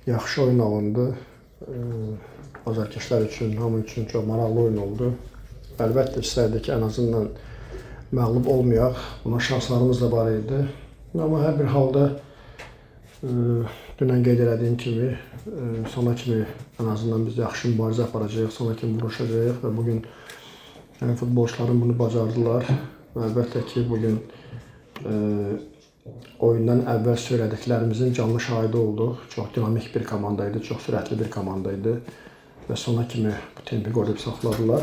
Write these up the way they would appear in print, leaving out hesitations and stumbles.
Yaxşı oyun alındı. Azarkeşlər üçün, hamı üçün çox maraqlı oyun oldu. Əlbəttə istərdik ki, ən azından məğlub olmayaq. Buna şanslarımız da var idi. Amma hər bir halda dünən qeyd elədiyim kimi sona kimi ən azından biz yaxşı mübarizə aparacağıq, sona kimi vuruşacağıq və bugün yəni futbolçularım bunu bacardılar. Və əlbəttə ki, bugün oyundan əvvəl söylədiklərimizin canlı şahidi olduq. Çox dinamik bir komanda idi, çox sürətli bir komanda idi və sona kimi bu tempi qoruyub saxladılar.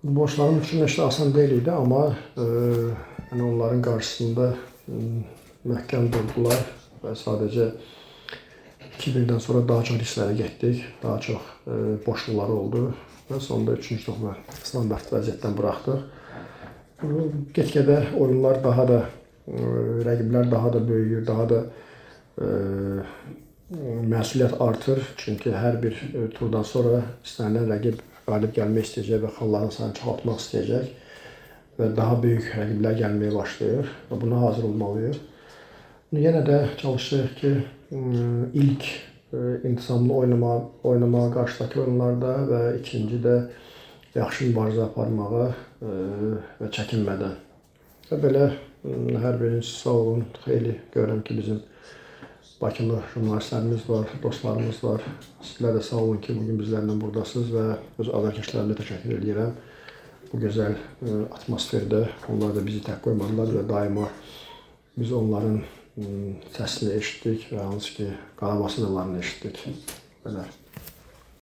Futbolçularım üçün heç də asan deyil idi, amma yəni onların qarşısında möhkəm durdular və sadəcə 2-1-dən sonra daha çox risklərə getdik, daha çox boşluqları oldu və sonda 3-cü topu standart vəziyyətdən buraxdıq. Get-gedə oyunlar daha da, rəqiblər daha da böyüyür, daha da məsuliyyət artır. Çünki hər bir turdan sonra istənilən rəqib qalib gəlmək istəyəcək və xalların sayını çoxaltmaq istəyəcək və daha böyük rəqiblər gəlməyə başlayır və buna hazır olmalıyıq. Yenə də çalışırıq ki, ilk intisamlı oynamağa qarşıdakı oyunlarda və ikinci də yaxşı mübarizə aparmağa və çəkinmədən. Və belə hər biriniz sağ olun. Xeyli görürəm ki, bizim Bakılı jurnalistlərimiz var, dostlarımız var. Sizlər də sağ olun ki, bugün bizlərlə buradasınız və öz azarkeşlərimə təşəkkür edirəm. Bu gözəl atmosferdə onlar da bizi tək qoymadılar və daima biz onların səsini eşitdik və hansı ki, Qarabasıdalarını eşitdik. Belə.